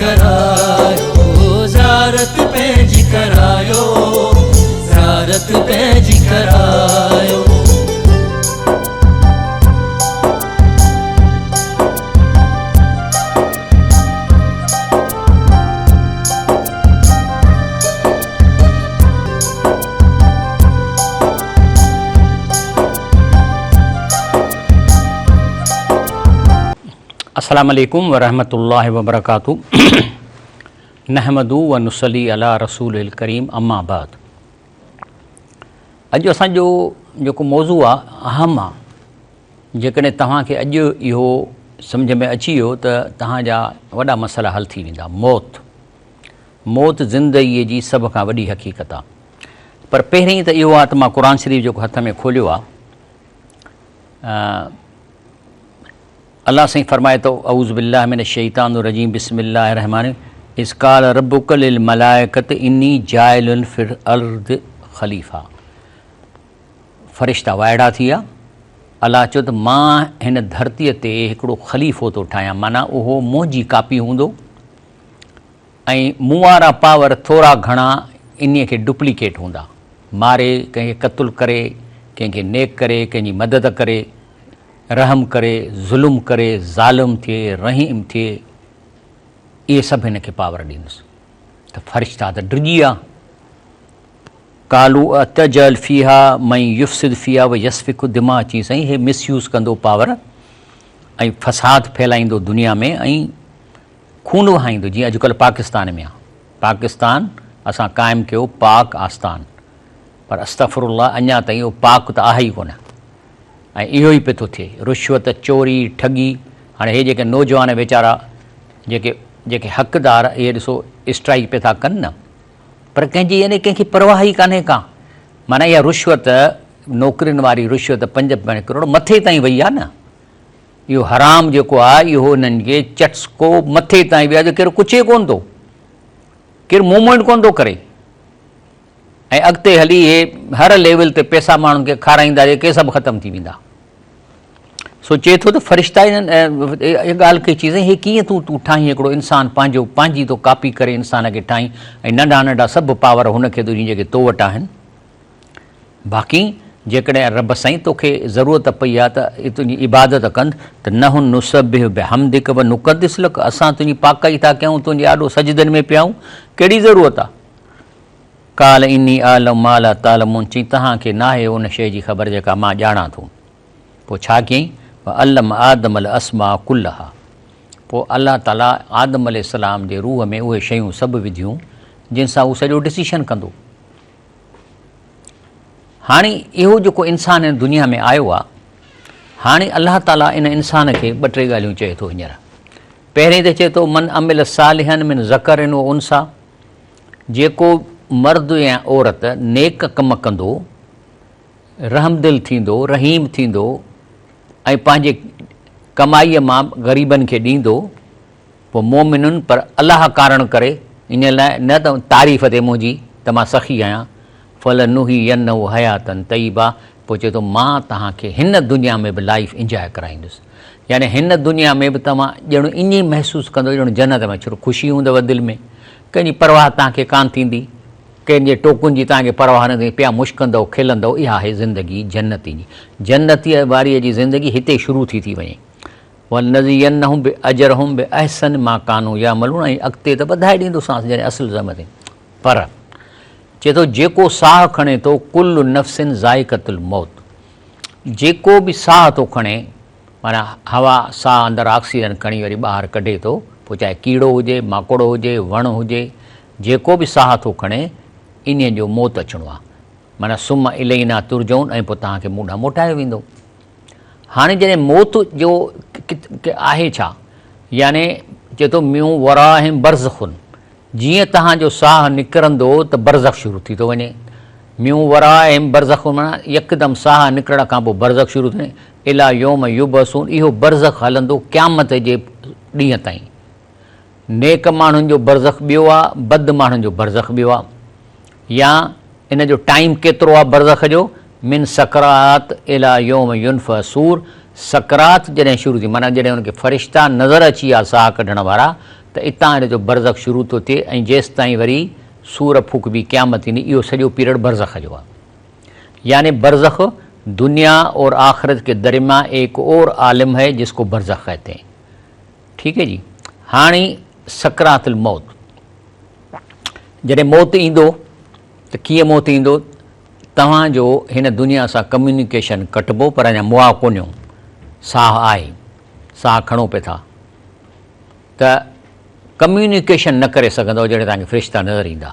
ڪرايو زيارت پنهنجي ڪرايو زيارت پنهنجي ڪرايو. السلام عليڪم ورحمة الله وبرڪاته نحمده ونصلي علي رسوله الڪريم اما بعد اڄ اسان جو جيڪو موضوع آ اهم آ جيڪڏهن توهان کي اڄ اهو سمجھ ۾ اچي ويو ته توهان جا وڏا مسئلا حل ٿي ويندا موت موت زندگي جي سڀ کان وڏي حقيقت آ پر پهرين ته اهو آ ته مان قرآن شريف جيڪو هٿ ۾ کوليو آ الله سائين فرمائي ٿو، اعوذ بالله من الشيطان الرجيم بسم الله الرحمٰن الرحيم اذ قال ربک للملائڪة اني جاعل في الارض خليفه فرشتا وائڙا ٿي ويا الله چيو ته مان هن ڌرتيء تي هڪڙو خليفو ٿو ٺاهيان معنيٰ اهو منهنجي ڪاپي هوندو ۽ مون وارا پاور ٿورا گهڻا انهيء کي ڊپليڪيٽ هوندا ماري ڪنهن کي قتل ڪري ڪنهن کي نيڪ ڪري ڪنهن جي مدد ڪري رحم ڪري، ظلم ڪري، ظالم ٿئي، رحيم ٿئي، اهي سڀ هن کي پاور ڏيندس. ته فرشتا ته ڊڄي ويا. قالوا اتجعل فيها من يفسد فيها ويسفك الدماء چيائين سائين هي مس يوز ڪندو پاور ۽ فساد ڦهلائيندو دنيا ۾ ۽ خون وهائيندو جيئن اڄڪلهه پاڪستان ۾ آ. پاڪستان اسان قائم ڪيو پاڪ آستان پر استغفر الله اڃا تائين اهو پاڪ ته آهي ئي ڪونه. ۽ اهو ئي پيو ٿو ٿئي. رشوت، چوري، ٺڳي، هاڻي هي جيڪي نوجوان ويچارا جيڪي جيڪي حقدار اهي ڏسو اسٽرائيڪ پيا ٿا ڪن نه پر ڪنهن جي يعني ڪنهن کي پرواهه ئي ڪانهي ڪا معنيٰ اها رشوت نوڪرين واري رشوت 5 ڪروڙ مٿي تائين وئي آهي نه اهو حرام جيڪو آهي اهو انهن کي چٽسڪو مٿي تائين ويو آهي جو ڪير ڪڇي ڪونه ٿو ڪير موومينٽ ڪونه ٿو ڪري. ۽ اڳتي هلي اهي هر ليول تي پئسا ماڻهن کي کارائيندا جيڪي سڀ ختم ٿي ويندا. سو چئي ٿو ته فرشتا انهن اها ڳالهه ڪئي چي سائين هي ڪيئن تون تون ٺاهين هڪڙو انسان پنهنجو پنهنجي ٿو ڪاپي ڪري انسان کي ٺاهين ۽ ننڍا ننڍا سڀ پاور هن کي ٿو ڏين جيڪي تو وٽ آهن باقي جيڪڏهن رب سائين توکي ضرورت پئي آهي ته تنهنجي عبادت ڪن ته نحن نسبح بحمدک و نقدس لک اسان تنهنجي پاڪائي ٿا ڪيون تنهنجي آڏو سجدن ۾ پيا آهيون ڪهڙي ضرورت آهي قال اني اعلم ما لا تعلمون چيائين توهان کي ناهي ان شيء جي خبر جيڪا مان ڄاڻان ٿو. پوء ڇا ڪيائين؟ وعلم آدم الاسماء ڪلها پوء الله تعاليٰ آدم عليه السلام جي روح ۾ اهي شيون سڀ وڌيون جن سان هو سڄو ڊسيشن ڪندو. هاڻي اهو جيڪو انسان هن دنيا ۾ آيو آهي هاڻي الله تعاليٰ ان انسان کي ٻه ٽي ڳالهيون چئي ٿو هينئر. پهرين ته چئي ٿو من عمل صالحا من ذڪر و انثيٰ جيڪو مرد يا عورت نيڪ ڪم ڪندو، رحمدل ٿيندو، رحيم ٿيندو ۽ پنهنجي ڪمائيء مان غريبن کي ڏيندو، پوء مؤمن پر الله ڪارڻ ڪري، ان لاء نه ته تعريف تي منهنجي ته مان سخي آهيان، فلنحيينه حياة طيبة پوء چئي ٿو مان توهان کي هن دنيا ۾ به لائيف انجواء ڪرائيندس. يعني هن دنيا ۾ به توهان ڄڻ ائين ئي محسوس ڪندو ڄڻ جنت ۾ ڇو خوشي هوندو دل ۾ ڪنهن جي پرواهه توهان کي ڪانه ٿيندي ڪنهن جي ٽوڪن جي توهان کي پرواهه نه ٿيندي پيا مشڪندو کلندو اها آهي زندگي جنتي جي جنتي واري جي زندگي هتي شروع ٿي ٿي وڃي ولنجزينهم باجرهم باحسن ما ڪانوا يعملون ۽ اڳتي ته وڌائي ڏيندوسانس جڏهن اصل زحمت پر چئي ٿو جيڪو ساهه کڻي ٿو ڪل نفس ذائقة الموت جيڪو به ساهه ٿو کڻي، معنيٰ هوا ساهه اندر آڪسيجن کڻي وري ٻاهر ڪڍي ٿو، پوء چاهي ڪيڙو هجي، ماڪوڙو هجي، وڻ هجي، جيڪو به ساهه ٿو کڻي، انهيء جو موت اچڻو آهي. معنيٰ ثم الينا ترجعون ۽ پوء توهان کي مون ڏانهن موٽايو ويندو. هاڻي جڏهن موت جو آهي ڇا؟ يعني چئي ٿو من ورائهم برزخ جيئن توهان جو ساهه نڪرندو ته برزخ شروع ٿي ٿو وڃي. من ورائهم برزخ معنيٰ يڪدم ساهه نڪرڻ کان پوء برزخ شروع ٿي وڃي. الي يوم يبعثون اهو برزخ هلندو قيامت جي ڏينهن تائين. نيڪ ماڻهن جو برزخ ٻيو آ، بد ماڻهن جو برزخ ٻيو آ. يا ان جو ٽائيم ڪيترو آ برزخ جو، من سڪرات الي يوم ينفخ الصور، سڪرات جڏهن شروع ٿي معنيٰ جڏهن ان کي فرشتا نظر اچي ويا ساهه ڪڍڻ وارا ته اتان هن جو برزخ شروع ٿو ٿئي ۽ جيستائين وري صور ڦوڪبي قيامت ايندي اهو سڄو پيريڊ برزخ جو آهي. يعني برزخ دنيا اور آخرت ڪي درميان ايڪ اور عالم هي جس ڪو برزخ ڪهتي هين. ٺيڪ هي جي. هاڻي سڪرات الموت جڏهن موت ايندو ته ڪيئن موت ايندو؟ توهان جو هن دنيا سان ڪميونيڪيشن ڪٽبو پر اڃا مئا ڪونهيو، ساهه آهي، ساهه کڻو پئي ٿا ته ڪميونيڪيشن نه ڪري سگهندؤ جڏهن توهان کي فرشتا نظر ايندا.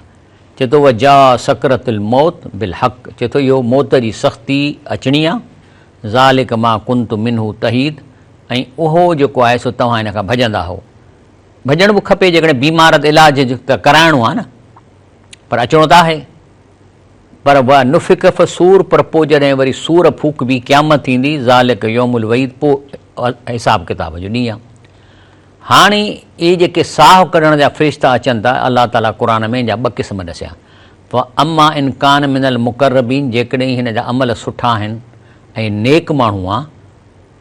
چئي ٿو وجاء سڪرت الموت بالحق چئي ٿو اهو موت جي سختي اچڻي آ، ذلک ما ڪنت منه تحيد ۽ اهو جيڪو آهي سو توهان هن کان ڀڄندا هئو. ڀڄڻ به کپي جيڪڏهن بيمار ته علاج ته ڪرائڻو آ نه پر اچڻو ته آهي. پر و نفخ في الصور پر پوء جڏهن وري صور ڦوڪبي قيامت ٿيندي ذلک يوم الوعيد پوء حساب ڪتاب جو ڏينهن آ. هاڻي اهي جيڪي ساهه ڪڍڻ جا فرشتا اچن ٿا الله تعالي قرآن ۾ ان جا ٻه قسم ڏسيا فاما ان ڪان من المقربين جيڪڏهن هن جا عمل سٺا آهن ۽ نيڪ ماڻهو آ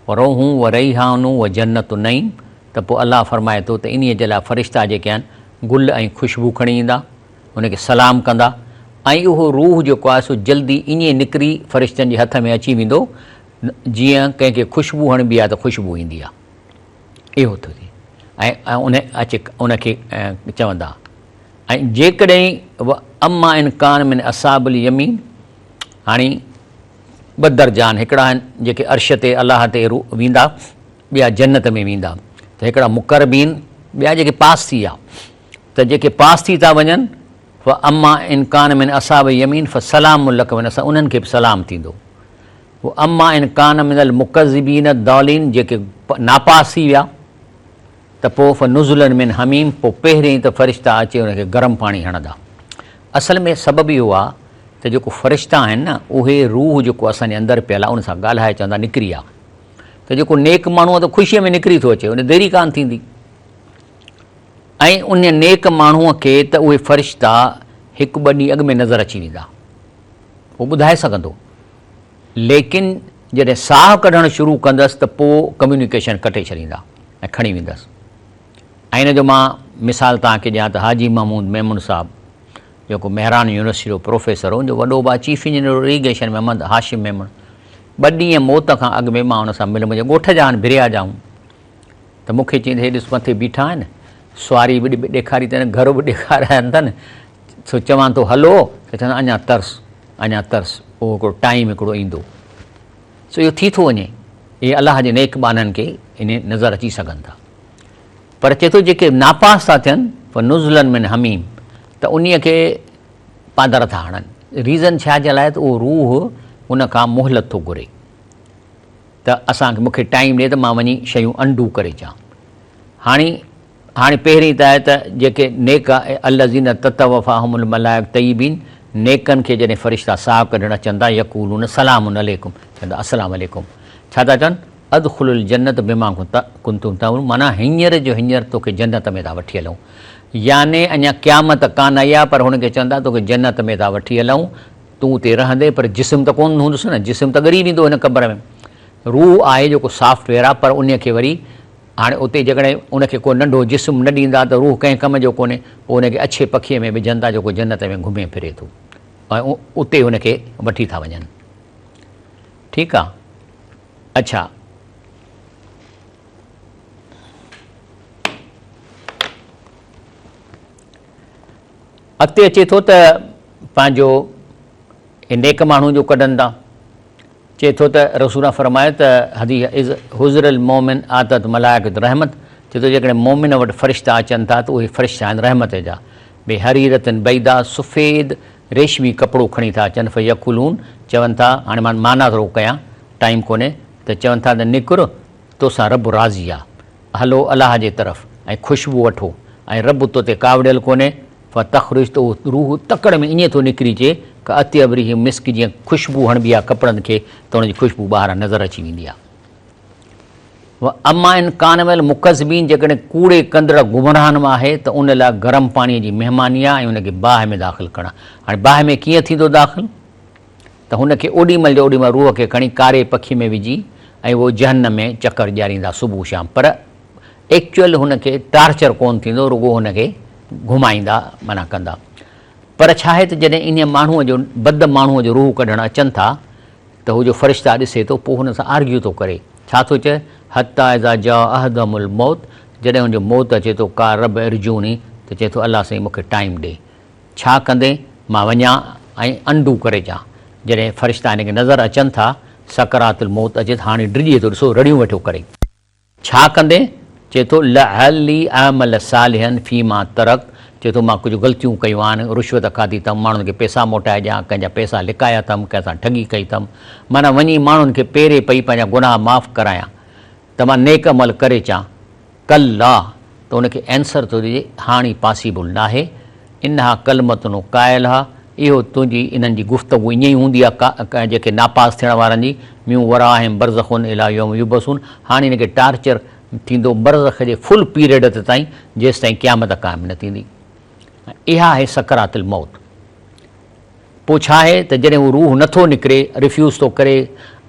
فروح و ريحان و جنت نعيم ته پوء الله فرمائي ٿو ته انهيء جي لاء فرشتا جيڪي آهن گل ۽ خوشبو کڻي ايندا ان کي سلام ڪندا ۽ اهو روح جيڪو آهي سو جلدي ائين نڪري فرشتن جي هٿ ۾ اچي ويندو جيئن ڪنهن کي خوشبو هڻبي آهي ته خوشبو ايندي آهي. اهو ٿو ٿئي ۽ ان اچي ان کي چوندا ۽ جيڪڏهن اما ان ڪان من اصحاب اليمين هاڻي ٻه درجا آهن هڪڙا آهن جيڪي عرش تي الله تي ويندا ٻيا جنت ۾ ويندا ته هڪڙا مقربين ٻيا جيڪي پاس ٿي ويا ته جيڪي پاس ٿي ٿا وڃن فاما ان ڪان من اصحاب اليمين فسلام لک من اصحاب انهن کي به سلام ٿيندو واما ان ڪان من المڪذبين الضالين جيڪي ناپاس ٿي ويا ته پوء فنزلا من حميم پوء پهرين ته فرشتا اچي ان کي گرم پاڻي هڻندا. اصل ۾ سبب اهو آهي ته جيڪو فرشتا آهن نه اهي روح جيڪو اسان جي اندر پيل آهي ان سان ڳالهائي چوندا نڪري آ ته جيڪو نيڪ ماڻهو آهي ته خوشيء ۾ نڪري ٿو اچي ان ديري ڪانه ٿيندي ۽ ان نيڪ ماڻهوء کي ته اهي فرشتا هڪ ٻه ڏينهن اڳ ۾ نظر اچي ويندا هو ٻڌائي سگهندو ليڪن جڏهن ساهه ڪڍڻ شروع ڪندس ته پوء ڪميونيڪيشن ڪٽي ڇڏيندا ۽ کڻي ويندس ۽ ان جو مان مثال توهان کي ڏيان ته حاجي محمود ميمڻ صاحب جيڪو مهراڻ يونيورسٽي جو پروفيسر هو ان جو وڏو ڀاء chief engineer irrigation Muhammad Hashim Memon ٻه ڏينهن موت کان اڳ ۾ مان ان سان مليم منهنجي ڳوٺ جا آهن ڀريا جا هون ته مون کي چيائين ته هي ڏس مٿي بيٺا آهن سواري به ڏيکاري اٿن گهر به ڏيکاريا اٿن سو چوان ٿو هلو ته چوندا اڃا ترس اڃا ترس اهو هڪڙو ٽائيم هڪڙو ايندو سو اهو ٿي ٿو وڃي اهي الله جي نيڪ ٻانهن کي ان نظر اچي سگهن ٿا پر چئي ٿو جيڪي ناپاس ٿا ٿين فنزلا من حميم ته انهي کي پادر ٿا هڻن ريزن ڇا جي لاء ته اهو روح ان کان مهلت ٿو گهري ته اسان کي مونکي ٽائيم ڏي ته مان وڃي شيون انڊو ڪري اچان هاڻي هاڻي پهرين ته آهي ته جيڪي نيڪ الذين تتوفاهم الملائڪ طيبين نيڪن کي جڏهن فرشتا ساهه ڪڍڻ اچن ٿا يقولون سلام عليڪم چون ٿا السلام عليڪم ڇا ٿا چون ادخلوا الجنت بما ڪنتم تعملون معنيٰ هينئر جو هينئر توکي جنت ۾ ٿا وٺي هلون يعني اڃا قيامت ڪانه آئي آهي پر هن کي چون ٿا توکي جنت ۾ ٿا وٺي هلون تون اتي رهندين پر جسم ته ڪونه هوندس نه جسم ته ڳري ويندو هن قبر ۾ روح آهي جيڪو سافٽ ويئر آهي پر ان کي وري هاڻي اتي جيڪڏهن ان کي ڪو ننڍو جسم نه ڏيندا ته روح ڪنهن ڪم جو ڪونهي، پوء ان کي اڇي پکيء ۾ وجهن ٿا جيڪو جنت ۾ گهمي ڦري ٿو ۽ اتي ان کي وٺي ٿا وڃن. ٺيڪ آ. اڇا. اڳتي اچي ٿو ته پنهنجو نيڪ ماڻهو جو ڪڍن ٿا. چئي ٿو ته رسول الله فرمايو ته حديث اذ حضر المومن آتت ملائڪة الرحمت چئي ٿو جيڪڏهن مومن وٽ فرشتا اچن ٿا ته اهي فرشتا آهن رحمت جا بحريرة بيضاء سفيد ريشمي ڪپڙو کڻي ٿا اچن فيقولون چون ٿا هاڻي مان معنيٰ ٿو ڪيان ٽائيم ڪونهي ته چون ٿا ته نڪر توسان رب راضي آ هلو الله جي طرف ۽ خوشبو وٺو ۽ رب تو تي ڪاوڙيل ڪونهي فتخرج ته اهو روح تڪڙ ۾ ائين ٿو نڪري اچي ڪاطيب ريح مسڪ جيئن خوشبو هڻبي آهي ڪپڙن کي ته ان جي خوشبو ٻاهران نظر اچي ويندي آهي. واما ان ڪان من المڪذبين جيڪڏهن ڪوڙي ڪندڙ گمراهن مان آهي ته ان لاء گرم پاڻي جي مهماني آهي ۽ ان کي باهه ۾ داخل ڪرڻ آهي. هاڻي باهه ۾ ڪيئن ٿيندو داخل؟ ته هن کي اوڏي مهل جو اوڏي مهل روح کي کڻي ڪاري پکي ۾ وجهي ۽ اهو جهنم ۾ چڪر ڏياريندا صبح شام پر ايڪچوئل هن کي ٽارچر ڪونه ٿيندو رڳو هن کي گهمائيندا معنيٰ ڪندا. پر ڇا آهي ته جڏهن انهيء ماڻهوء جو بد ماڻهوء جو روح ڪڍڻ اچن ٿا ته هو جو فرشتا ڏسي ٿو پوء هن سان آرگيو ٿو ڪري. ڇا ٿو چئي؟ حتيٰ اذا جاء احدهم الموت جڏهن هن جو موت اچي ٿو قال رب ارجعوني ته چئي ٿو الله سائين مون کي ٽائيم ڏي. ڇا ڪندين؟ مان وڃان ۽ انڊو ڪري اچان. جڏهن فرشتا هن کي نظر اچن ٿا سڪرات الموت اچي ته هاڻي ڊڄي ٿو ڏسو رڙيون ويٺو ڪري. ڇا ڪندين؟ چئي ٿو، لعلي اعمل صالحا فيما ترڪت، چئي ٿو، مان ڪجهه غلطيون ڪيون آهن، رشوت کاڌي اٿم، ماڻهن کي پئسا موٽائي ڏيان، ڪنهن جا پئسا لڪايا اٿم، ڪنهن سان ٺڳي ڪئي اٿم، معنيٰ وڃي ماڻهن کي پيري پئي پنهنجا گناهه معاف ڪرايان ته مان نيڪ عمل ڪري اچان. ڪلا! ته ان کي اينسر ٿو ڏجي، هاڻي پاسيبل ناهي، انها ڪلمة قائلها، اهو تنهنجي انهن جي گفتگو ائين ئي هوندي آهي جيڪي ناپاس ٿيڻ وارن جي، من ورائهم برزخ الي يوم يبعثون، هاڻي هن کي ٽارچر ٿيندو برزخ جي فل پيريڊ تائين جيستائين قيامت قائم نه ٿيندي. اها آهي سڪرات الموت. پوء ڇا آهي ته جڏهن هو روح نٿو نڪري، ريفيوز ٿو ڪري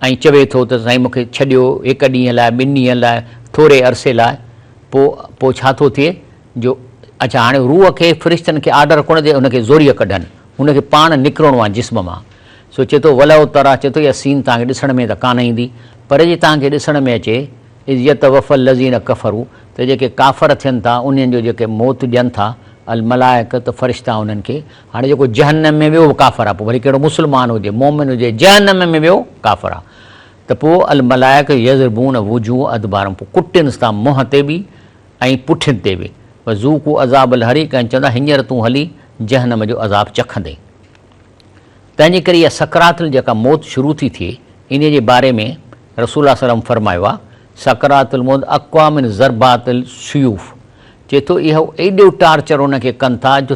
۽ چوي ٿو ته سائين مون کي ڇڏيو هڪ ڏينهن لاء، ٻن ڏينهن لاء، ٿوري عرصي لاء، پوء پوء ڇا ٿو ٿئي جو اڇا هاڻي روح کي فرشتن کي آرڊر ڪونه ٿئي ان کي زوريء ڪڍن، هن کي پاڻ نڪرڻو آهي جسم مان. سو چئي ٿو ولو تريٰ چئي ٿو اها سين توهان کي ڏسڻ ۾ ته ڪانه ايندي پر جي توهان کي ڏسڻ ۾ اچي اذ يتوفي الذين ڪفروا ته جيڪي ڪافر ٿين ٿا انهن جو جيڪي موت ڏين ٿا الملائڪة ته فرشتا انهن کي هاڻي جيڪو جهنم ۾ ويو اهو ڪافر آهي پوء ڀلي ڪهڙو مسلمان هجي مؤمن هجي جهنم ۾ ويو ڪافر آهي ته پوء الملائڪة يضربون وجوه ادبارهم پوء ڪٽينس ٿا منهن تي به ۽ پٺين تي به وذوقوا عذاب الحريق ۽ چوندا هينئر تون هلي جهنم جو عذاب چکندين. تنهن جي ڪري اها سڪرات جيڪا موت شروع ٿي ٿئي انهيء جي باري ۾ رسول الله صلعم فرمايو آهي، سڪرات الموت اقويٰ من ضربات السيوف چئي ٿو اهو ايڏو ٽارچر ان کي ڪن ٿا جو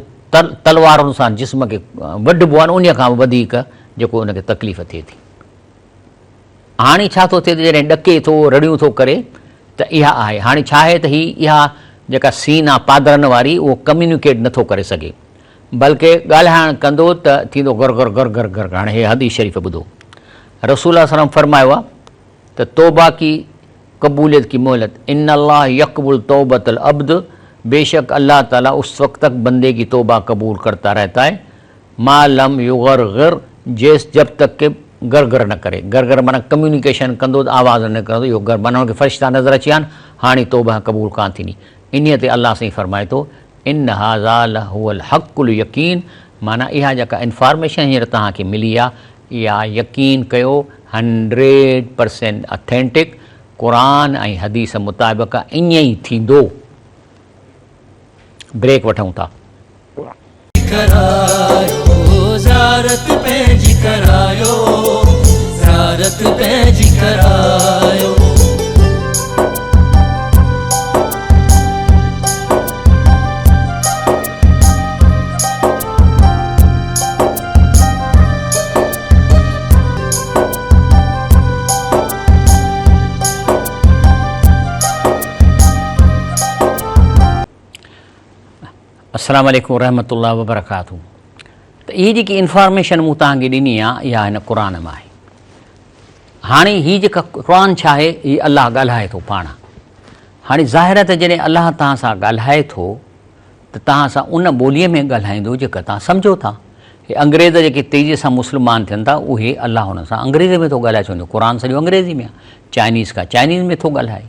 تلوارن سان جسم کي وڍبو آهي نه انهيء کان به وڌيڪ جيڪو ان کي تڪليف ٿئي ٿي. هاڻي ڇا ٿو ٿئي ته جڏهن ڏڪي ٿو رڙيون ٿو ڪري ته اها آهي هاڻي ڇا آهي ته هي اها جيڪا سين آهي پادرن واري اهو ڪميونيڪيٽ نٿو ڪري سگهي بلڪه ڳالهائڻ ڪندو ته ٿيندو گر گر گر گر گر هاڻي هي حديث شريف ٻڌو رسول الله صلي الله عليه وسلم فرمايو آهي ته توبه ڪي قبوليت ڪي مهلت ان الله يقبل توبة العبد بيشڪ الله تعالي اس وقت تڪ بندي ڪي توبه قبول ڪرتا رهتا هي ما لم يغرغر جيس جب تڪ ڪي گرگر نه ڪري گرگر معنيٰ ڪميونيڪيشن ڪندو ته آواز نه نڪرندو اهو گر معنيٰ ان کي فرشتا نظر اچي ويا آهن هاڻي توبه قبول ڪانه ٿيندي انهيء تي الله سائين فرمائي ٿو ان هذا لهو الحق اليقين معنيٰ اها جيڪا انفارميشن هينئر توهان کي ملي آهي اها يقين ڪيو هنڊريڊ پرسينٽ اٿينٽڪ قرآن ۽ حديث مطابق ائين ئي ٿيندو. بريڪ وٺون ٿا. ڪرايو زيارت پنهنجي ڪرايو زيارت پنهنجي ڪرايو. السلام عليڪم ورحمة الله وبرڪاته ته هي جيڪي انفارميشن مون توهان کي ڏني آهي اها هن قرآن مان آهي هاڻي هي جيڪا قرآن ڇا آهي هي الله ڳالهائي ٿو پاڻ هاڻي ظاهر آهي ته جڏهن الله توهان سان ڳالهائي ٿو ته توهان سان ان ٻوليء ۾ ڳالهائيندو جيڪا توهان سمجهو ٿا هي انگريز جيڪي تيزي سان مسلمان ٿين ٿا اهي الله هن سان انگريزي ۾ ٿو ڳالهائي ڇو جو قرآن سڄو انگريزي ۾ آهي چائنيز کان چائنيز ۾ ٿو ڳالهائي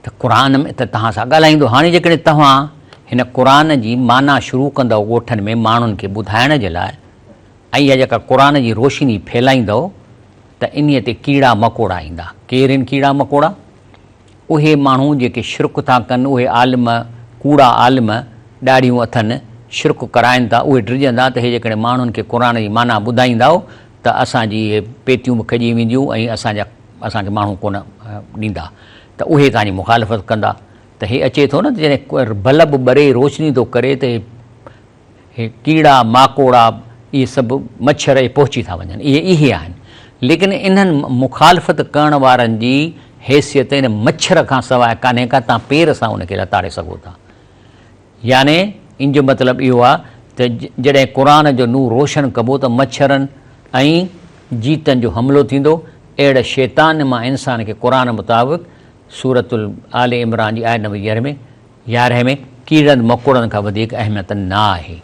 ته قرآن ۾ ته توهان سان ڳالهائيندو. هاڻي جيڪڏهن توهان هن قرآن جي معنيٰ شروع ڪندؤ ڳوٺن ۾ ماڻهن کي ٻڌائڻ جي لاء ۽ اها جيڪا قرآن جي روشني ڦهلائيندؤ ته انهيء تي ڪيڙا مڪوڙا ايندا. ڪير آهن ڪيڙا مڪوڙا؟ اهي ماڻهو جيڪي شرڪ ٿا ڪن، اهي عالم، ڪوڙا عالم، ڏاڙهيون اٿن، شرڪ ڪرائن ٿا، اهي ڊڄندا ته هي جيڪڏهن ماڻهن کي قرآن جي معنيٰ ٻڌائيندؤ ته اسان جي اهي پيتيون به کڄي وينديون ۽ اسان جا اسان کي ماڻهو ڪونه ڏيندا ته اهي توهان جي مخالفت ڪندا ته هي اچي ٿو نه ته جڏهن بلب ٻري روشني ٿو ڪري ته هي ڪيڙا ماڪوڙا اهي سڀ مڇر اهي پهچي ٿا وڃن اهي اهي آهن ليڪن انهن مخالفت ڪرڻ وارن جي حيثيت ان مڇر کان سواء ڪانهي ڪا توهان پير سان ان کي لتاڙي سگهو ٿا. يعني ان جو مطلب اهو آهي ته جڏهن قرآن جو نور روشن ڪبو ته مڇرن ۽ جيتن جو حملو ٿيندو، اهڙ شيطان مان انسان کي قرآن مطابق سورة آل عمران جي آيت نمبر يارهن ۾ يارهن ۾ ڪيڙن مڪوڙن کان وڌيڪ اهميت نه آهي.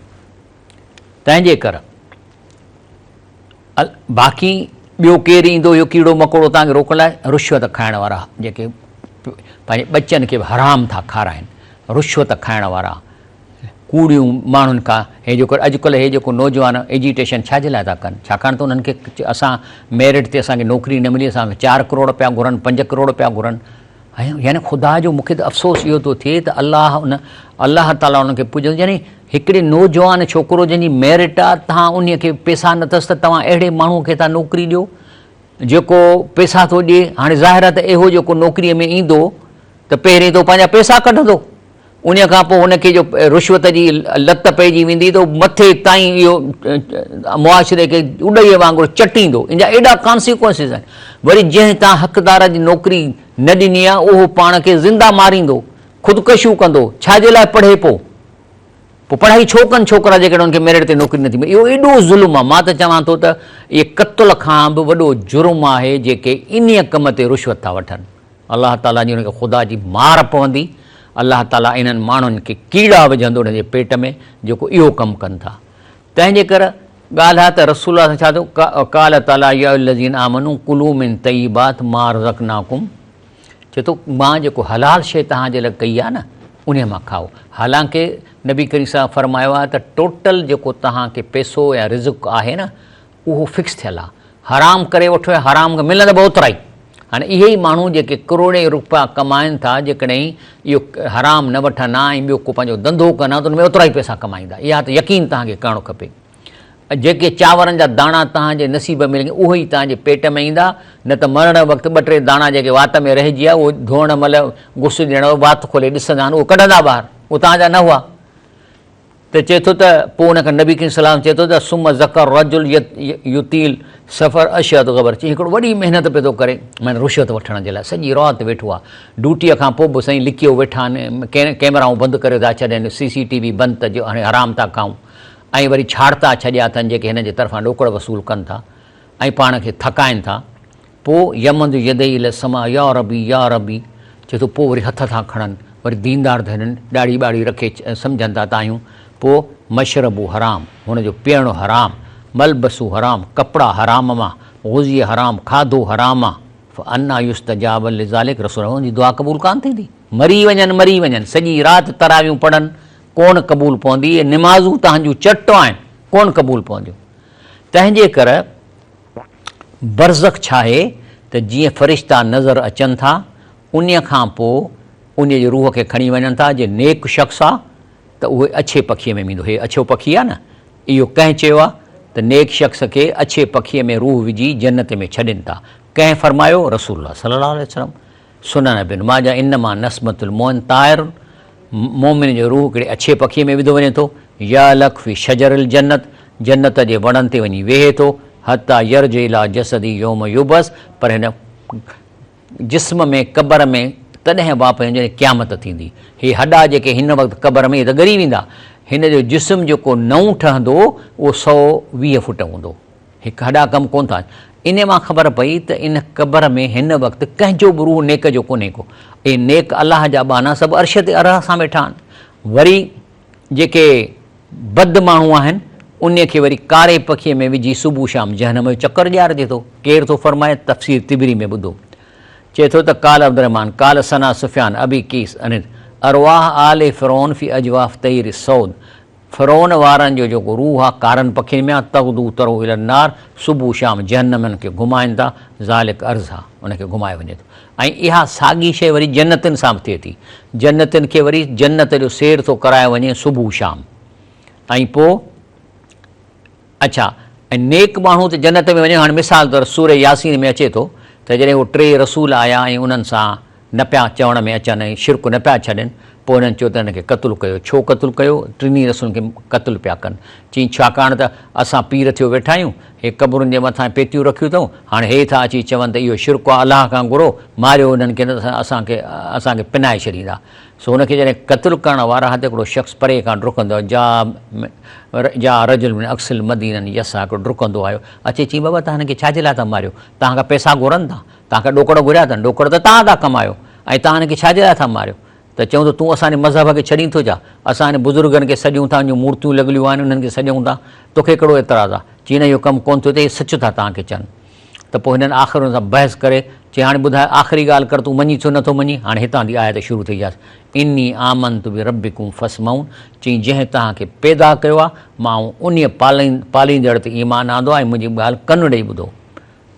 تنهنجي ڪر باقي ٻيو ڪير ايندو اهو ڪيڙو مڪوڙو توهان کي روڪڻ لاء؟ رشوت کائڻ وارا جيڪي پنهنجي ٻچن کي به حرام ٿا کارائن، رشوت کائڻ وارا، ڪوڙيون ماڻهن کان هي جيڪو اڄڪلهه هي جيڪو نوجوان ايجيٽيشن ڇا جي لاء ٿا ڪن؟ ڇاڪاڻ ته انهن کي اسان ميرٽ تي اسان کي نوڪري نه ملي، اسان کي چار ڪروڙ پيا گهرن، پنج ڪروڙ پيا گهرن. يعني خدا جو مون کي ته افسوس اهو ٿو ٿئي ته الله ان الله تعاليٰ انهن کي پڄندو يعني هڪڙي نوجوان ڇوڪرو جنهن جي ميرٽ آ تهان انهي کي پيسا نه اٿس ته توهان اهڙي ماڻهو کي ٿا نوڪري ڏيو جيڪو پيسا ٿو ڏئي هاڻي ظاهر آ ته اهو جيڪو نوڪري ۾ ايندو ته پهرين ته پنهنجا پيسا ڪڍندو انهيء کان پوء هن کي جو رشوت جي لت پئجي ويندي ته هو مٿي تائين اهو معاشري کي اڏهيء وانگر چٽيندو. ان جا ايڏا Consequences آهن. وري جنهن تان حقدار جي نوڪري نه ڏني آهي اهو پاڻ کي زنده ماريندو، خودڪشيون ڪندو. ڇا جي لاء پڙهي پو؟ پوء پڙهائي ڇو ڪن ڇوڪرا جيڪڏهن انهن کي ميرٽ تي نوڪري نٿي ملي؟ اهو ايڏو ظلم آهي. مان ته چوان ٿو ته اهي قتل کان به وڏو جرم آهي جيڪي انهيء ڪم تي رشوت ٿا وٺن. الله تعاليٰ جي انهن کي خدا جي مار پوندي، الله تعاليٰ انهن ماڻهن کي ڪيڙا وجهندو انهن جي پيٽ ۾ جيڪو اهو ڪم ڪن ٿا. تنهن جي ڪر ڳالهه آهي ته رسول الله ڇا ٿيو قال تعاليٰ يا ايها الذين آمنوا ڪلوا من طيبات ما رزقناڪم چئي ٿو مان جيڪو حلال شيء توهان جي لاء ڪئي آهي نه انهي مان کائو حالانڪه نبي ڪريم صاحب فرمايو آهي ته ٽوٽل جيڪو توهان کي پئسو يا رزق آهي نه اهو فڪس ٿيل آ. حرام ڪري وٺو يا حرام ملندا به اوترا ئي. هاڻي اهي ئي ماڻهو جيڪي ڪروڙين روپيا ڪمائن ٿا جيڪڏهن اهو حرام نه وٺن ها ۽ ٻيو ڪو پنهنجو ڌنڌو ڪن ها ته ان ۾ اوترا ئي پئسا ڪمائيندا. اها ته يقين توهان کي ڪرڻ کپي. جيڪي چانورن جا داڻا توهان جي نصيب ۾ لڳن اهي ئي توهان جي پيٽ ۾ ايندا نه ته مرڻ وقت ٻه ٽي داڻا جيڪي وات ۾ رهجي ويا اهي ڌوئڻ مهل غسل ڏيڻ وقت وات کولي ڏسندا آهن اهي ڪڍندا ٻاهر اهي توهان جا نه هئا. ته چئي ٿو ته پوء ان کان نبي ڪريم صلي الله عليه وسلم چئي ٿو ته ثم ذڪر رجل يطيل سفر اشعث غبر چي هڪڙو وڏي محنت پيو ٿو ڪري معنی رشوت وٺڻ جي لاء سڄي رات ويٺو آهي ڊيوٽيء کان پوء به سائين لڪيو ويٺا آهن ڪئميرائون بند ڪريو ٿا ڇڏين سي سي ٽي وي بند ته جو هاڻي حرام ٿا کائون ۽ وري ڇاڙتا ڇڏيا اٿن جيڪي هنن جي طرفان ڏوڪڙ وصول ڪن ٿا ۽ پاڻ کي ٿڪائن ٿا پوء يمد يديه الي السماء يا ربي يا ربي چئي ٿو پوء وري هٿ ٿا کڻن وري ديندار ڌرين ڏاڙهي ٻاڙهي رکي سمجهن ٿا ته آهيون پوء مشربه حرام هن جو پيئڻ حرام ملبسه حرام ڪپڙا حرام مان غذي حرام کاڌو حرام مان فانا يستجاب لذلک رسول الله ان جي دعا قبول ڪانه ٿيندي مري وڃن مري وڃن سڄي رات تراويون پڙهن ڪونه قبول پوندي اهي نمازون تهان جون چٽ آهن ڪونه قبول پونديون تنهن جي ڪر برزخ ڇاهي ته جيئن فرشتا نظر اچن ٿا، انهيء کان پوء انهيء جي روح کي کڻي وڃن ٿا، جي نيڪ شخص آ ته اهو اڇي پکيء ۾ ويندو. هي اڇو پکي آ نه؟ اهو ڪنهن چيو آ ته نيڪ شخص کي اڇي پکيء ۾ روح وجهي جنت ۾ ڇڏين ٿا؟ ڪنهن فرمايو؟ رسول الله صلي الله عليه وسلم. سنن ابن ماجه انما نسمة المؤمن طائر مؤمن جو روح هڪڙي اڇي پکيء ۾ وڌو وڃي ٿو، يعلق في شجر الجنت جنت جي وڻن تي وڃي ويهي ٿو، حتي يرجع الي جسده يوم يبعث پر هن جسم ۾ قبر ۾ تڏهن واپس ايندو جڏهن قيامت ٿيندي. هي هڏا جيڪي هن وقت قبر ۾ اهي ته ڳري ويندا، هن جو جسم جيڪو نئون ٺهندو اهو 120 فوٽ هوندو. هڪ هڏا ڪم ڪونه ٿا. انهيء مان خبر پئي ته ان قبر ۾ هن وقت ڪنهن جو به روح نيڪ جو ڪونهي ڪو. اهي نيڪ الله جا ٻانها سڀ عرش تي ارهه سان ويٺا آهن. وري جيڪي بد ماڻهو آهن، انهيء کي وري ڪاري پکيء ۾ وجهي صبح شام جهنم جو چڪر ڏيارجي ٿو. ڪير ٿو فرمائي؟ تفسير طبري ۾ ٻڌو. چئي ٿو ته قال عبدالرحمان قال ثنا سفيان ابي قيس ان ارواح آل فرعون في اجواف طير السود فرعون وارن جو جيڪو روح آ ڪارن پکين ۾ آ، تغدو تروح الي النار، صبح شام جهنمن کي گهمائن ٿا، ذالڪ عرضها، ان کي گهمايو وڃي ٿو. ۽ اها ساڳي شيء وري جنتين سان به ٿئي ٿي. جنتين کي وري جنت جو سير ٿو ڪرايو وڃي صبح شام. ۽ پوء اڇا ۽ نيڪ ماڻهو ته جنت ۾ وڃي هاڻي مثال طور سورة ياسين ۾ اچي ٿو ته جڏهن هو ٽي رسول آيا ۽ انهن سان نه پيا چوڻ ۾ اچن ۽ شرڪ نه پيا ڇڏين، پوء هنن چيو ته هن کي قتل ڪيو. ڇو قتل ڪيو؟ ٽنهي رسولن کي قتل پيا ڪن. چيائين، ڇاڪاڻ ته اسان پير ٿيو ويٺا آهيون، هي قبرن جي مٿان پيتيون رکيون اٿئون، هاڻي هي ٿا اچي چون ته اهو شرڪ آهي، الله کان گهرو، ماريو انهن کي نه ته اسان کي اسان کي پنائي ڇڏيندا. سو هن کي جڏهن قتل ڪرڻ وارا ها ته هڪڙو شخص پري کان ڊڪندو آيو، جاء جاء رجل من اقصي المدينة يسعي هڪڙو ڊڪندو آيو، اچي چيائين، بابا توهان هن کي ڇا جي لاء ٿا ماريو؟ توهان کان پئسا گهرن ٿا؟ توهان کان ڏوڪڙ گهريا اٿن، ڏوڪڙ ته توهان ٿا ڪمايو. ۽ توهان هن کي ڇا جي لاء ٿا ماريو؟ ته چئون ته تون اسان جي مذهب کي ڇڏين ٿو ڇا؟ اسان هن بزرگن کي سڏيون ٿا، ان جون مورتيون لڳليون آهن، انهن کي سڏيون ٿا، توکي ڪهڙو اعتراض آهي؟ چي نه اهو ڪم ڪونه ٿيو ته اهي سچ ٿا توهان کي چون. ته پوء هنن آخر هن سان بحث ڪري چي هاڻي ٻڌاء آخري ڳالهه ڪر تون مڃين ٿو نٿو مڃين؟ هاڻي هتان ٿي آيت شروع ٿي جاس اني آمنت بربڪم فاسمعون چئين جنهن توهان کي پيدا ڪيو آهي مان انهيء پاليندڙ تي ايمان آندو آهي ۽ منهنجي ڳالهه ڪن ڏئي ٻڌو.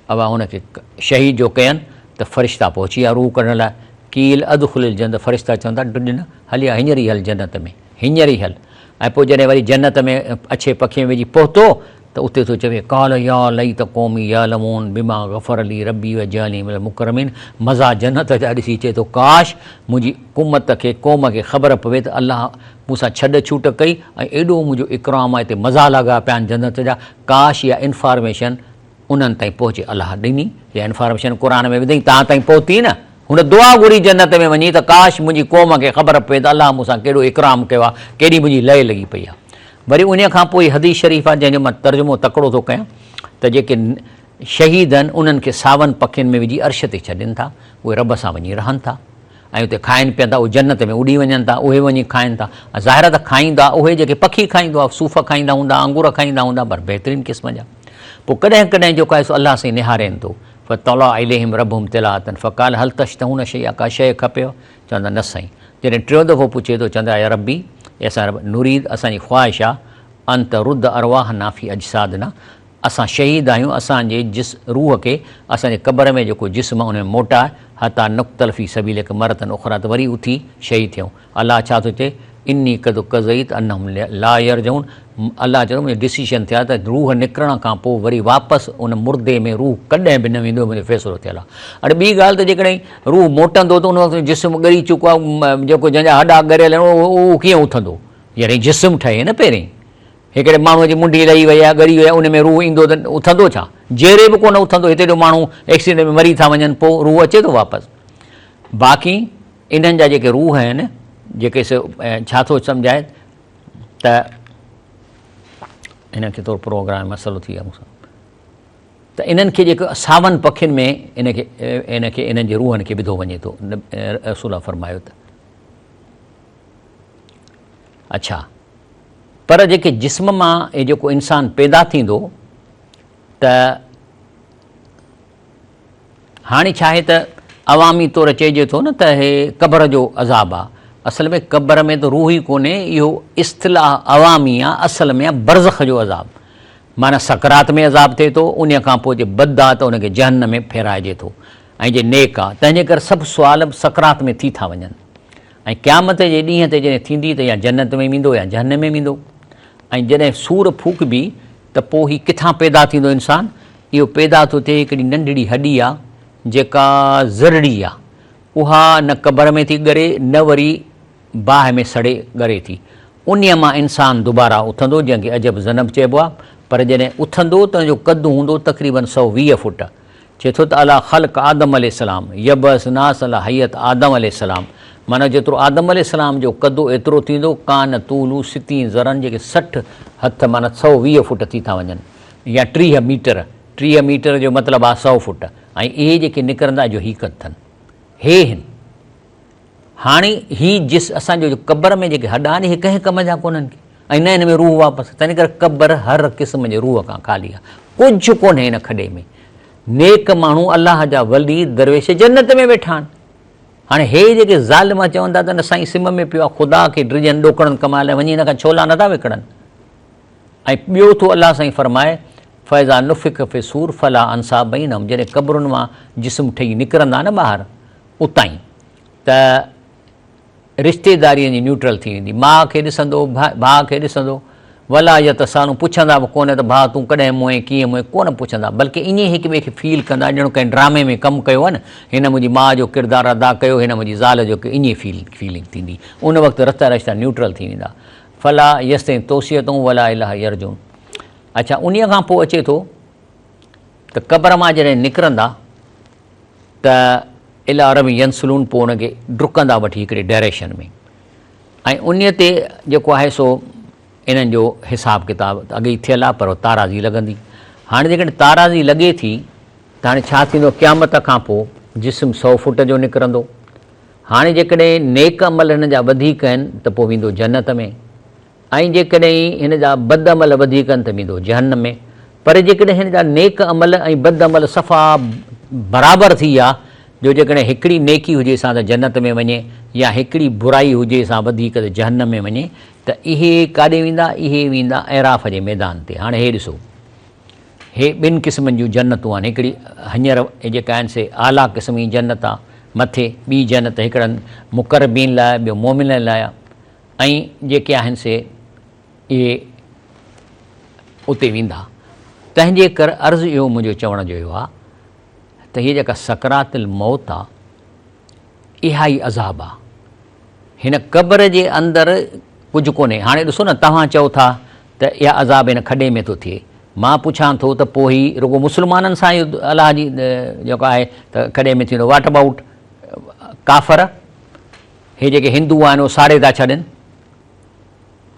اها هن کي شهيد جو ڪين ته فرشتا پهچي ويا روح ڪڍڻ لاء، قيل ادخل الجنة فرشتا چون ٿا ڊڄ نه هلي آ هينئر ئي هل جنت ۾ هينئر ئي هل ۽ پوء جڏهن وري جنت ۾ اڇي پکي ۾ وڃي پهتو ته اتي ٿو چوي قال يا ليت قومي يعلمون بما غفر لي ربي وجعلني من المڪرمين مزا جنت جا ڏسي چئي ٿو ڪاش منهنجي امت کي قوم کي خبر پوي ته الله مون سان ڇڏ ڇوٽ ڪئي ۽ ايڏو منهنجو اڪرام آهي هتي مزا لڳا پيا آهن جنت جا ڪاش اها انفارميشن انهن تائين پهچي الله ڏني اها انفارميشن قرآن ۾ وڌئين توهان تائين پهتي نه هن دعا گهري جنت ۾ وڃي ته ڪاش منهنجي قوم کي خبر پوي ته الله مون سان ڪيڏو اڪرام ڪيو آهي ڪيڏي منهنجي لئي لڳي پئي آهي وري انهيء کان پوء حديث شريف آهي جنهن جو مان ترجمو تڪڙو ٿو ڪيان ته جيڪي شهيد آهن انهن کي ساون پکين ۾ وجهي عرش تي ڇڏين ٿا اهي رب سان وڃي رهن ٿا ۽ اتي کائن پيئن ٿا، اهي جنت ۾ اڏي وڃن ٿا، اهي وڃي کائن ٿا. ظاهر آهي ته کائيندا اهي جيڪي پکي کائيندو آهي، صوف کائيندا هوندا، انگور کائيندا هوندا، پر بهترين قسم جا. پوء ڪڏهن ڪڏهن جيڪو آهي سو الله سائين نهارين ٿو، فاطلع اليهم ربهم طلعة فقال هل تشتهون شيئا ڪا شيء کپيو؟ چوندا نه سائين. جڏهن ٽيون دفعو پڇي ٿو، چوندا يا ربي، اي اسان جا رب، نريد اسان جي خواهش آهي، ان ترد ارواحنا في اجسادنا اسان شهيد آهيون، اسان جي جس، روح، کي اسان جي قبر ۾ جيڪو جسم آهي ان ۾ موٽاء، حتيٰ نقتل في سبيلک مرة اخريٰ ته وري اٿي شهيد ٿيون. الله ڇا ٿو چئي، اني قد قضيت انهم لا يرجعون، الله چئي ٿو منهنجو ڊسيشن ٿيل آهي ته روح نڪرڻ کان پوء وري واپس ان مردي ۾ روح ڪڏهن به نه ويندو منهنجو فيصلو ٿيل آهي. هاڻي ٻي ڳالهه ته جيڪڏهن روح موٽندو ته ان وقت جسم ڳري چڪو آهي جيڪو جنهن جا هڏا ڳريل آهن اهو ڪيئن اٿندو؟ يعني جسم ٺهي نه پهرين. هڪڙي ماڻهوء جي منڍي لهي وئي آهي، ڳري وئي آهي، ان ۾ روح ايندو ته اٿندو ڇا؟ جيئري به ڪونه اٿندو، هتي جو ماڻهو ايڪسيڊنٽ ۾ مري ٿا وڃن، پوء روح اچي ٿو واپس. باقي انهن جا جيڪي روح آهن، جيڪي سو ڇا ٿو سمجهائي ته هن کي ٿورو پروگرام مسئلو ٿي ويو مون سان ته انهن کي جيڪو ساون پکين ۾ ان کي ان کي انهن جي روحن کي وڌو وڃي ٿو. رسول الله فرمايو ته اڇا پر جيڪي جسم مان هي جيڪو انسان پيدا ٿيندو ته هاڻي ڇا آهي ته عوامي طور چئجي ٿو نه ته هي قبر جو عذاب آ اصل ۾ قبر ۾ ته روح ئي ڪونهي اهو اصطلاح عوامي آ اصل ۾ آ برزخ جو عذاب معنيٰ سڪرات ۾ عذاب ٿئي ٿو ان کان پوء جي بد آ ته ان کي جهنم ۾ ڦيرائجي ٿو ۽ جي نيڪ آ تنهن جي ڪري سڀ سوال سڪرات ۾ ٿي ٿا وڃن ۽ قيامت جي ڏينهن تي جڏهن ٿيندي ته يا جنت ۾ ويندو يا جهنم ۾ ويندو ۽ جڏهن سور ڦوڪبي ته پوء هي ڪٿان پيدا ٿيندو انسان؟ اهو پيدا ٿو ٿئي هڪڙي ننڍڙي هڏي آ جيڪا ذرڙي آ اها نه قبر ۾ ٿي ڳري نه وري باهه ۾ سڙي ڳري ٿي انهيء مان انسان دوباره اٿندو جنهن کي عجب ذنب چئبو آ پر جڏهن اٿندو ته ان جو قد هوندو تقريباً 120 فوٽ چئي ٿو ته عليٰ خلق آدم عليه السلام يبعث ناس عليٰ هيئت آدم عليه السلام معنيٰ جيترو آدم عليه السلام جو قد ايترو ٿيندو ڪان طوله ستين ذرعا جيڪي 60 هٿ معنيٰ 120 فوٽ ٿي ٿا وڃن يا 30 ميٽر 30 ميٽر جو مطلب آهي 100 فوٽ ۽ اهي جيڪي نڪرندا جو هي قد ٿن هي هن هاڻي هي جس اسان جو قبر ۾ جيڪي هڏا آهن اهي ڪنهن ڪم جا ڪونهن ڪي ۽ نه هن ۾ روح واپس تنهن ڪري قبر هر قسم جي روح کان خالي آهي ڪجهه ڪونهي هن کڏي ۾ نيڪ ماڻهو الله جا ولي درويش جنت ۾ ويٺا آهن هاڻي هي جيڪي ظالم چون ٿا ته نه سائين سم ۾ پيو آهي خدا کي ڊڄن ڏوڪڙن ڪمائڻ لاء وڃي هن کان ڇولا نٿا وڪڻن ۽ ٻيو ٿو الله سائين فرمائي فاذا نفخ في الصور فلا انصاب بينهم جڏهن قبرن مان جسم ٺهي نڪرندا نه ٻاهر اتائين ته رشتيداري وڃي نيوٽرل ٿي ويندي. ماء کي ڏسندو، ڀاء کي ڏسندو، ولا يتسالون پڇندا به ڪونه ته ڀاء تون ڪڏهن موئين ڪيئن موئين ڪونه پڇندا بلڪه ائين ئي هڪ ٻئي کي فيل ڪندا ڄڻ ڪنهن ڊرامي ۾ ڪم ڪيو آهي نه هن منهنجي ماء جو ڪردار ادا ڪيو هن منهنجي زال جو ڪيو ائين فيل فيلنگ ٿيندي ان وقت رتا رشتا نيوٽرل ٿي ويندا فلا يستطيعون توصية ولا اليها يرجعون اڇا انهيء کان پوء اچي ٿو ته قبر مان جڏهن نڪرندا ته الي رب ينسلون پوء ان کي ڊڪندا وٺي هڪڙي ڊائريڪشن ۾ ۽ انهي تي جيڪو آهي سو انهن جو حساب ڪتاب ته اڳي ئي ٿيل آهي پر تارازي لڳندي هاڻي جيڪڏهن تارازي لڳي ٿي ته هاڻي ڇا ٿيندو قيامت کان پوء جسم سو فوٽ جو نڪرندو هاڻي جيڪڏهن نيڪ عمل هن جا وڌيڪ آهن ته پوء ويندو جنت ۾ ۽ جيڪڏهن هن جا بد عمل وڌيڪ آهن ته ويندو جهنم ۾. پر جيڪڏهن هن جا نيڪ عمل ۽ بد عمل صفا برابر ٿي ويا جو جيڪڏهن هڪڙي نيڪي هجي سان ته جنت ۾ وڃي يا هڪڙي برائي هجي سان وڌيڪ ته جهنم ۾ وڃي ته اهي ڪاڏي ويندا؟ اهي ويندا اعراف جي ميدان تي. هاڻي هي ڏسو. هي ٻن قسمن جون جنتون آهن، هڪڙي هينئر جيڪا آهن سي اعليٰ قسم جي جنت آهي، مٿي ٻي جنت هڪڙن مقربين لاء ٻيو مؤمنن لاء آهي ۽ جيڪي آهن سي اهي اتي ويندا. تنهن جي ڪر عرض اهو منهنجو چوڻ جو اهو آهي ته هيء جيڪا سڪرات الموت آهي اها ئي عذاب آ. هن قبر جي اندر ڪجهه ڪونهي. هاڻي ڏسو نه توهان چئو ٿا ته اها عذاب هن کڏي ۾ ٿو ٿئي. مان پڇان ٿو ته پوء هي رڳو مسلمانن سان ئي الله جي جيڪو آهي ته کڏي ۾ ٿيندو. واٽ ابائوٽ ڪافر؟ هي جيڪي هندو آهن اهي ساڙي ٿا ڇڏين.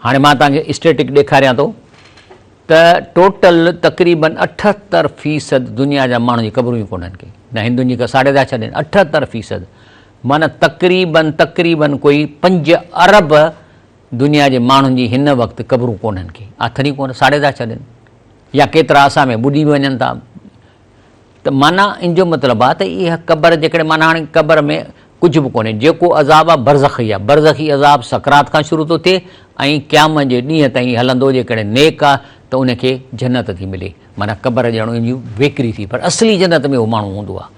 هاڻي مان توهان کي اسٽيٽڪ ڏيکاريان ٿو ته ٽوٽل تقريبن اٺهتر فيصد دنيا جا ماڻهن جي قبرون ئي ڪونهن ڪي نه هندن جي ساڙي ٿا ڇڏين اٺهتر فيصد معنيٰ تقريبن تقريبن ڪوئي پنج ارب دنيا جي ماڻهن جي هن وقت قبرون ڪونهن ڪي اٿن ئي ڪونه ساڙي ٿا ڇڏين يا ڪيترا اسان ۾ ٻڏي به وڃن ٿا ته معنيٰ ان جو مطلب آهي ته اها قبر جيڪڏهن معنيٰ هاڻي قبر ۾ ڪجهه به ڪونهي جيڪو عذاب آهي برزخي آهي برزخي عذاب سڪرات کان شروع ٿو ٿئي ۽ قيامت جي ڏينهن تائين هلندو جيڪڏهن نيڪ آهي ته ان کي جنت ٿي ملي معنيٰ قبر ڄڻ ان جي ويڪري ٿي پر اصلي جنت ۾ اهو ماڻهو هوندو آهي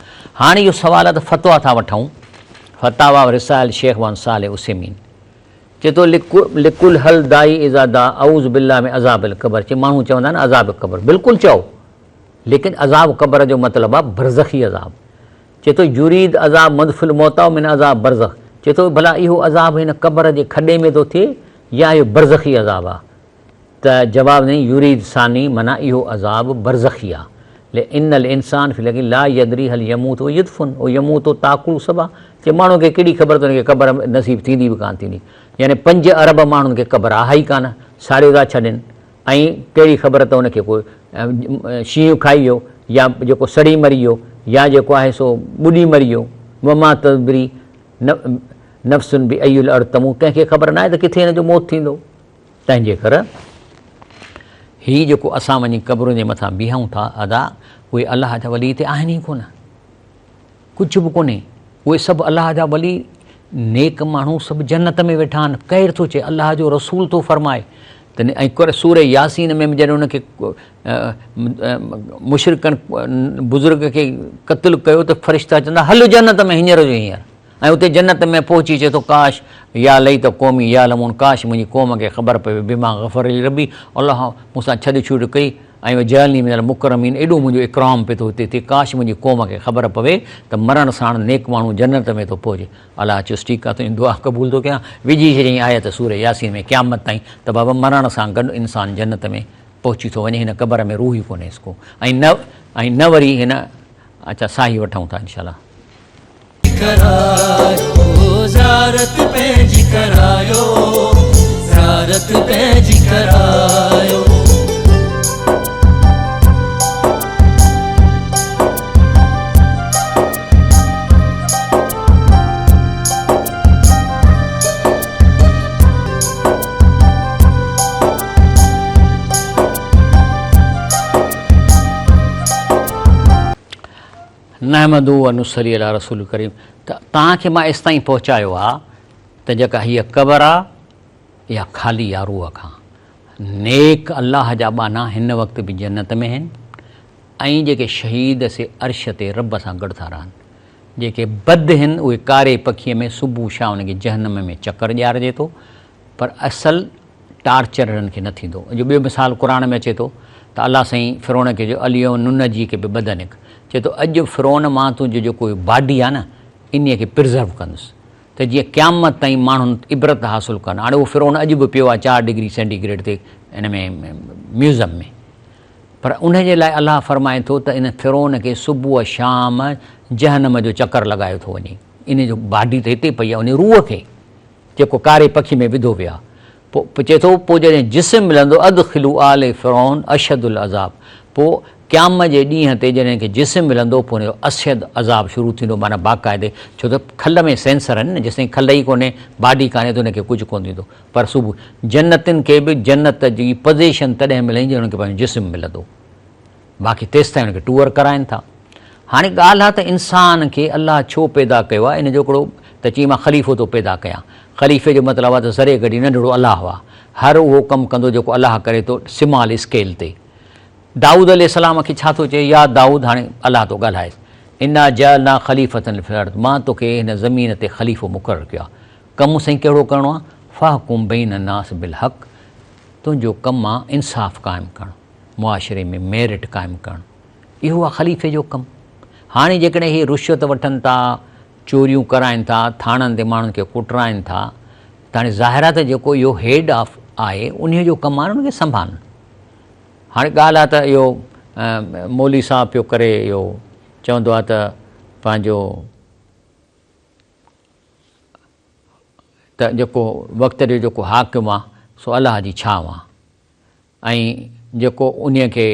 هاڻي اهو سوال آهي ته فتويٰ ٿا وٺون فتاويٰ رسائل شيخ محمد صالح عثيمين چئي ٿو لڪل هل داعي اذا دعا اعوذ بالله من عذاب القبر چي ماڻهو چوندا آهن عذاب قبر بلڪل چئو ليڪن عذاب قبر جو مطلب آ برزخي عذاب. چئي ٿو يريد عذاب مدف الموتيٰ من عذاب برزخ چئي ٿو ڀلا اهو عذاب هن قبر جي کڏي ۾ ٿو ٿئي يا اهو برزخي عذاب آ؟ ته جواب ڏنائين يريد ثاني معنيٰ اهو عذاب برزخي آ لان الانسان في الحقيقة لا يدري هل يموت و يدفن او يموت و تاڪل سبا چئي ماڻهو کي ڪهڙي خبر ته ان کي قبر نصيب ٿيندي به ڪانه ٿيندي يعني پنج ارب ماڻهن کي قبر آهي ئي ڪانه ساڙيو ٿا ڇڏين ۽ ڪهڙي خبر ته ان کي ڪو شينهن کائي ويو يا جيڪو سڙي مري ويو يا جيڪو آهي سو ٻڏي مري ويو. وما تدري نفس بأي الارض تموت ڪنهن کي خبر ناهي ته ڪٿي هن جو موت ٿيندو. تنهن جي ڪر هي جيڪو اسان وڃي قبرن جي مٿان بيهون ٿا ادا اهي الله جا ولي هتي آهن ئي ڪونه. ڪجهه به ڪونهي. اهي سڀ الله جا ولي نيڪ ماڻهو سڀ جنت ۾ ويٺا آهن. ڪير ٿو چئي؟ الله جو رسول ٿو فرمائي ته ۽ سورة ياسين ۾ به جڏهن ان کي مشرڪن بزرگ کي قتل ڪيو ته فرشتا چوندا هل جنت ۾ هينئر جو هينئر ۽ اتي جنت ۾ پهچي چئي ٿو ڪاش يا ليت قومي يعلمون ڪاش منهنجي قوم کي خبر پوي بما غفر لي ربي الله مون سان ڇڏ ڇوٽ ڪئي ۽ وجعلني من المڪرمين ايڏو منهنجو اڪرام پيو ٿو هتي ٿئي ڪاش منهنجي قوم کي خبر پوي ته مرڻ ساڻ نيڪ ماڻهو جنت ۾ ٿو پهچي الله چيس ٺيڪ آ تنهنجي دعا قبول ٿو ڪيان وجهي ڇڏيائين آيت سورة ياسين ۾ قيامت تائين ته بابا مرڻ سان گڏ انسان جنت ۾ پهچي ٿو وڃي هن قبر ۾ روح ئي ڪونهيس ڪو ۽ نه ۽ نه وري هن اڇا ساهي وٺون ٿا انشاء الله. ڪرايو زيارت پنهنجي ڪرايو زيارت پنهنجي ڪرايو. نحمده و نصلي علي رسول الڪريم ته توهان کي مان ايستائين پهچايو آ ته جيڪا هيء قبر آ اها خالي آ روح کان نيڪ الله جا ٻانها هن وقت به جنت ۾ هن ۽ جيڪي شهيد سي عرش تي رب سان گڏ ٿا رهن جيڪي بد هن اهي ڪاري پکيء ۾ صبح شام انهن کي جهنم ۾ چڪر ڏيارجي ٿو پر اصل ٽارچر هنن کي نه ٿيندو. ان جو ٻيو مثال قرآن ۾ اچي ٿو ته الله سائين فرعون کي چيو اليوم ننجيڪ ببدنڪ چئي ٿو اڄ فرعون مان تنهنجو جيڪو هي باڊي آهي نه انهيء کي پرزرو ڪندس ته جيئن قيامت تائين ماڻهن عبرت حاصل ڪن. هاڻي اهو فرعون اڄ به پيو آهي چار ڊگري سينٽي گريڊ تي ان ۾ ميوزم ۾ پر ان جي لاء الله فرمائي ٿو ته ان فرعون کي صبح شام جهنم جو چڪر لڳايو ٿو وڃي ان جو باڊي ته هتي پئي آهي ان روح کي جيڪو ڪاري پکي ۾ وڌو ويو آهي. پوء چئي ٿو، پوء جڏهن جسم ملندو ادخلوا آل فرعون اشد العذاب پوء قيامت جي ڏينهن تي جڏهن هن کي جسم ملندو پوء هن جو اشد عذاب شروع ٿيندو معنيٰ باقاعدي ڇو ته کل ۾ سينسر آهن نه جيستائين کل ئي ڪونهي باڊي ڪانهي ته هن کي ڪجهه ڪونه ٿيندو پر صبح جنتين کي به جنت جي پزيشن تڏهن ملندي جڏهن هن کي پنهنجو جسم ملندو باقي تيستائين هن کي ٽوئر ڪرائن ٿا. هاڻي ڳالهه آ ته انسان کي الله ڇو پيدا ڪيو آ ان جو هڪڙو ته چيائين مان خليفو ٿو پيدا ڪيان خليفي جو مطلب آ ته ذري گهٽ ننڍڙو الله آ هر اهو ڪم ڪندو جيڪو الله ڪري ٿو سمال اسڪيل تي. دائود عليه السلام کي ڇا ٿو چئي يا دائود هاڻي الله ٿو ڳالهائيس انا جعلنا خليفة في الارض مان توکي هن زمين تي خليفو مقرر ڪيو آ ڪم سائين ڪهڙو ڪرڻو آ فاحڪم بين الناس بالحق تنهنجو ڪم آ انصاف قائم ڪرڻ معاشري ۾ ميرٽ قائم ڪرڻ اهو آ خليفي جو ڪم هاڻي جيڪڏهن هي رشوت وٺن ٿا چوريون ڪرائن ٿا ٿاڻن تي ماڻهن کي ڪٽرائن ٿا ته هاڻي ظاهر آ ته جيڪو اهو هيڊ آف آهي انهي جو ڪم آ نه ان کي سنڀالڻ هاڻي ڳالهه آ ته اهو مولوي صاحب پيو ڪري اهو چوندو آ ته پنهنجو ته جيڪو وقت جو جيڪو حاڪم آ سو الله جي ڇانو آ ۽ جيڪو انهيء کي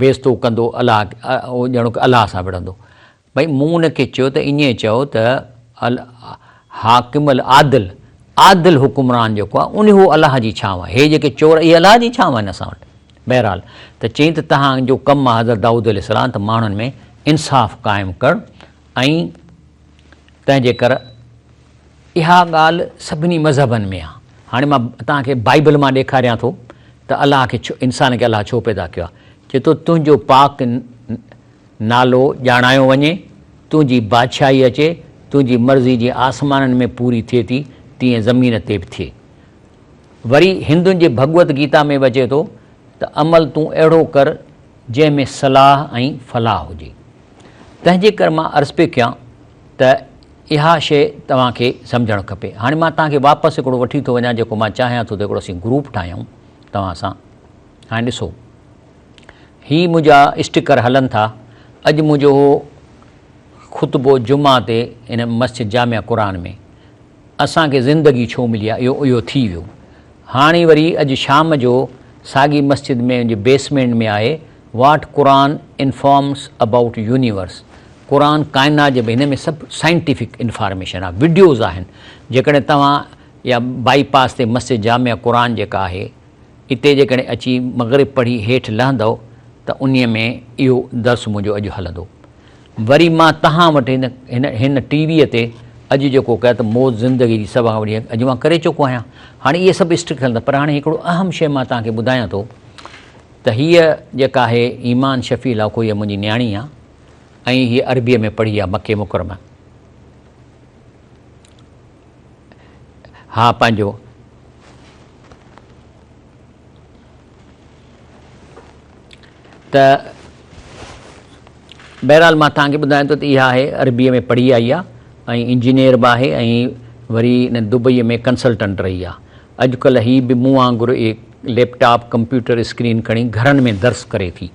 بيعزتو ڪندو الله اهو ڄڻ الله سان وڙهندو. ڀئي مون ان کي چيو ته ائين چئو ته الحاڪم العادل، عادل حڪمران جيڪو آهي انهي الله جي ڇانو آهي. هي جيڪي چور اهي الله جي ڇانو آهن اسان وٽ. بهرحال ته چيائين ته توهان جو ڪم آهي حضرت دائود عليه السلام ته ماڻهن ۾ انصاف قائم ڪرڻ ۽ تنهن جي ڪر اها ڳالهه سڀني مذهبن ۾ آهي. هاڻي مان توهان کي بائيبل مان ڏيکاريان ٿو ته الله کي ڇو انسان کي الله ڇو پيدا ڪيو آهي. چئي ٿو تنهنجو پاڪ نالو ڄاڻايو وڃي، تنهنجي بادشاهي اچي، تنهنجي مرضي جيئن آسمانن ۾ پوري ٿئي ٿي تيئن زمين تي به ٿئي. وري هندن جي ڀڳوت گيتا ۾ به اچي ٿو ته عمل تون اهڙو ڪر جنهن ۾ صلاح ۽ فلاح هجي. تنهن جي ڪري مان عرض پيو ڪيان ته اها شيء توهان کي سمجهڻ کپي. هاڻي مان توهان کي واپس هڪڙو وٺي ٿو وڃان جيڪو مان چاهيان ٿو ته هڪڙو اسين گروپ ٺاهيون توهان سان. هاڻي ڏسو هي منهنجا اسٽيڪر هلن ٿا. اڄ منهنجو هو خطبو جمعه تي هن مسجد جامع قرآن ۾ اسان کي زندگي ڇو ملي آهي اهو اهو ٿي ويو. هاڻي وري اڄ شام جو ساڳي مسجد ۾ جي بيسمينٽ ۾ آهي what Quran informs about universe قرآن ڪائنات جي هن ۾ سڀ سائنٽيفڪ انفارميشن آهي وڊيوز آهن جيڪڏهن توهان يا بائي پاس تي مسجد جامع قرآن جيڪا آهي اتي جيڪڏهن اچي مغرب پڙهي هيٺ لهندؤ ته انهي ۾ اهو درس منهنجو اڄ هلندو وري مان توهان وٽ هن هن هن ٽي ويء تي اڄ جيڪو ڪيو ته موت زندگي جي سڀ کان وڏي اڄ مان ڪري چڪو آهيان هاڻي اهي سڀ اسٽرڪٽ هلندا پر هاڻي هڪڙو اهم شيء مان توهان کي ٻڌايان ٿو ته هيء جيڪا آهي ايمان شفيع لاکو هيء منهنجي نياڻي آهي ۽ هيء عربيء ۾ پڙهي آهي مڪي مڪرمه ها پنهنجو ته بهرحال مان توهان کي ٻڌايان ٿو ته اها آهي عربيء ۾ پڙهي آئي آهي ۽ انجنيئر به آهي ۽ وري هن دبئيء ۾ ڪنسلٽنٽ رهي آهي. اڄڪلهه هي به مون وانگر اهي ليپ ٽاپ ڪمپيوٽر اسڪرين کڻي گهرن ۾ درس ڪري ٿي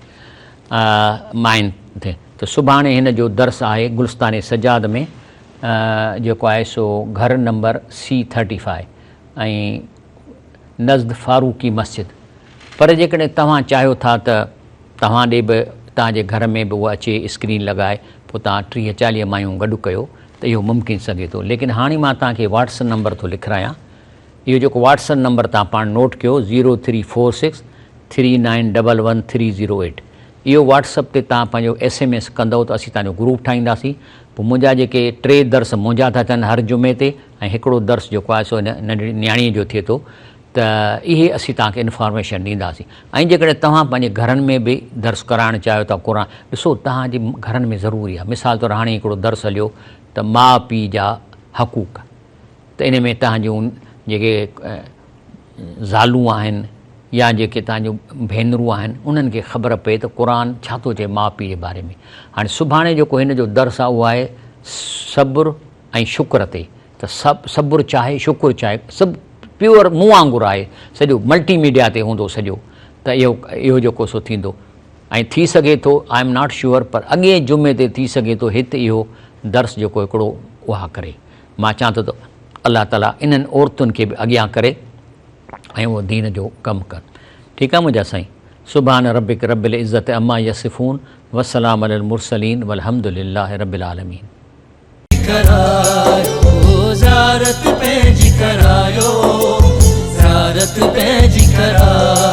ماين ته سڀاڻي هن جو درس آهي گلستان سجاد ۾ جيڪو آهي سو گهر نمبر سي ٿرٽي فائيو ۽ نزد فاروقي مسجد پر جيڪڏهن توهان چاهيو ٿا ته توهان ڏي به توهان جي گهر ۾ به اها اچي اسڪرين لڳائي پوء توهان 30 40 مايون گڏ ڪيو ته اهو ممڪن سگهي ٿو ليڪن هاڻي مان توهان کي واٽس نمبر ٿو لکرايان اهو جيڪو واٽس نمبر توهان پاڻ نوٽ ڪيو zero three four six three nine double one three zero eight اهو واٽس اپ تي توهان پنهنجو ايس ايم ايس ڪندؤ ته اسين توهان جو گروپ ٺاهينداسين پوء منهنجا جيڪي ٽي درس منهنجا ٿا ٿين هر جمعي تي ۽ هڪڙو درس جيڪو آهي سو هن ننڍڙي نياڻيء جو ٿئي ٿو ته اهي اسين توهان کي انفارميشن ڏينداسين ۽ جيڪڏهن توهان پنهنجي گهرن ۾ به درس ڪرائڻ چاهيو ٿا قرآن ڏسو توهان جي گهرن ۾ ضروري آهي مثال طور هاڻي هڪڙو درس هليو ته ماء پيء جا حقوق ته ان ۾ توهان جون جيڪي زالون آهن يا جيڪي توهان جون ڀينرون آهن انهن کي خبر پئي ته قرآن ڇا ٿو چئي ماء پيء جي باري ۾ هاڻي سڀاڻي جيڪو هن جو درس آهي اهو آهي صبر ۽ شڪر تي ته سڀ صبر چاهي شڪر چاهي سڀ پيور مون وانگر آهي سڄو ملٽي ميڊيا تي هوندو سڄو ته اهو اهو جيڪو سو ٿيندو ۽ ٿي سگهي ٿو I am not sure پر اڳئين جمعي تي ٿي سگهي ٿو هت اهو درس جيڪو هڪڙو اها ڪري مان چاهان ٿو ته الله تعالي انهن عورتن کي به اڳيان ڪري ۽ اهو دين جو ڪم ڪن ٺيڪ آهي منهنجا سائين. سبحان ربک رب العزت عما يصفون وسلام علي المرسلين والحمد لله رب العالمين. ڪرايو زيارت پنهنجي ڪرايو زيارت پنهنجي ڪرايو.